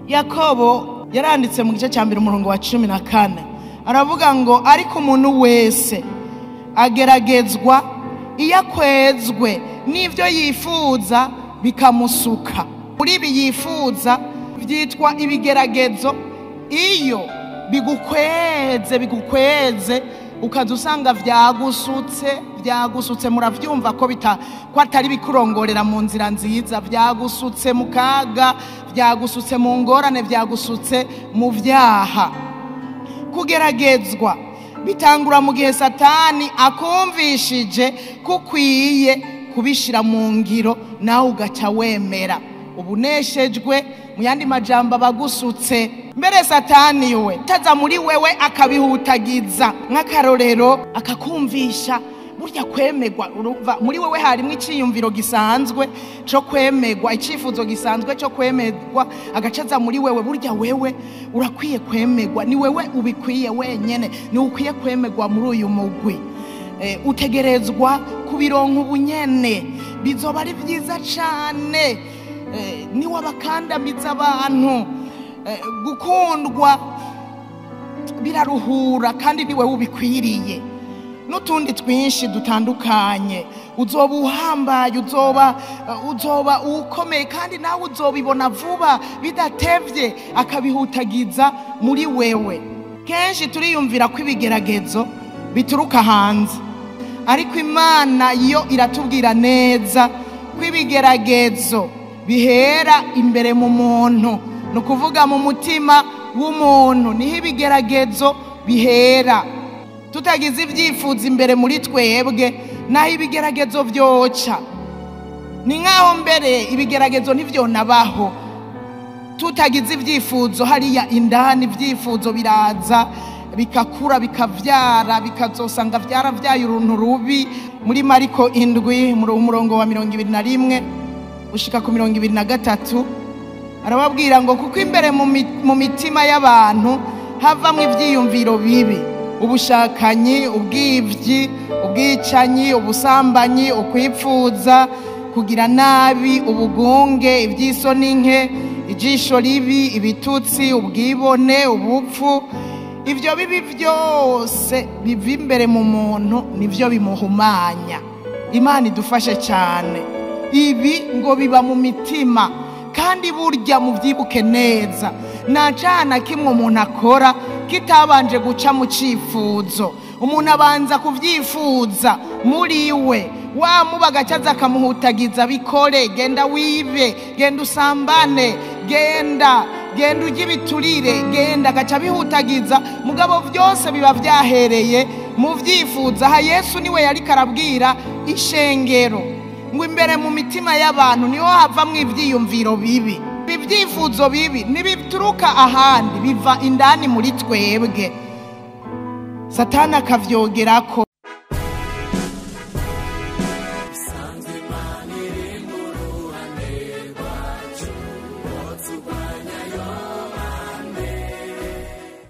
Yakobo yaranditse mu gice cya mbere umurongo wa 14, aravuga ngo ariko umuntu wese ageragezwa iyo akwezwe n'ibyo yifuza bikamusuka. Muri ibi yifuza byitwa ibigeragezo. Iyo bigukweze ukaza usanga vyagusutse, muravyumva ko ko atari bikurongorera mu nzira nziza, vyagusutse mu kaga, vyagusutse mu ngorane, vyagusutse mu vyaha. Kugeragezwa bitangura mu gihe Satani akumvishije kukwiye kubishira mu ngiro, nawe ugaca wemera ubuneshejwe. Mu yandi majambo abagusutse mbere Satani we taza muri wewe akabihutagiza. Nk'akarorero akakumvisha burya kwemegwa, urumva muri wewe harimo iciyumviro gisanzwe cyo kwemegwa, icifuzo gisanzwe cyo kwemegwa, agacaza muri wewe burya wewe urakwiye kwemegwa, ni wewe ubikwiye wenyene, ni ukwiye kwemegwa muri uyu mugwi. Utegerezwa kubironka ubunyene, bizoba ari vyiza cane. Ni wabakandamiza abantu, gukundwa biraruhura kandi ni wewe ubikwiriye. N'utundi twinshi dutandukanye, uzoba uhambaye, uzoba ukomeye kandi nawe uzobibona vuba bidatevye, akabihutagiza muri wewe. Kenshi turiyumvira ko ibigeragezo bituruka hanze, ariko Imana yo iratubwira neza ko ibigeragezo bihera imbere mu muntu, ni ukuvuga mu mutima w'umuntu niho ibigeragezo bihera. Tutagize ibyifuzo imbere muri twebwe, naho ibigeragezo vyoca. Ni nkaho mbere ibigeragezo ntivyonabaho. Tutagize ibyifuzo hariya indani, ibyifuzo biraza bikakura bikavyara, bikazosanga vyaravyaye uruntu rubi. Muri Mariko 7 umurongo wa 21 ushika ku 23, arababwira ngo kuko imbere mu mitima y'abantu havamwo ivyiyumviro bibi, ubushakanyi, ubwivyi, ubwicanyi, ubusambanyi, ukwipfuza, kugira nabi, ubugunge, ivy'isoni nke, ijisho ribi, ibitutsi, ubwibone, ubupfu. Ivyo bibi vyose biva imbere mu muntu nivyo bimuhumanya. Imana idufashe cyane. Ibi ngo biba mu mitima, kandi burya muvyibuke neza, nta cana kimwe umuntu akora kitabanje guca mu cifuzo. Umuntu abanza kuvyifuza muri we, wamuba agacaza akamuhutagiza, bikore, genda wibe, genda usambane, genda urye ibiturire, genda, agaca bihutagiza. Mugabo vyose biba vyahereye mu vyifuza. Aha Yesu niwe yariko arabwira ishengero ngo imbere mu mitima y'abantu niho havamwo ivyiyumviro bibi. Ibyifuzo bibi ntibituruka ahandi, biva indani muri twebwe. Satani akavyogerako.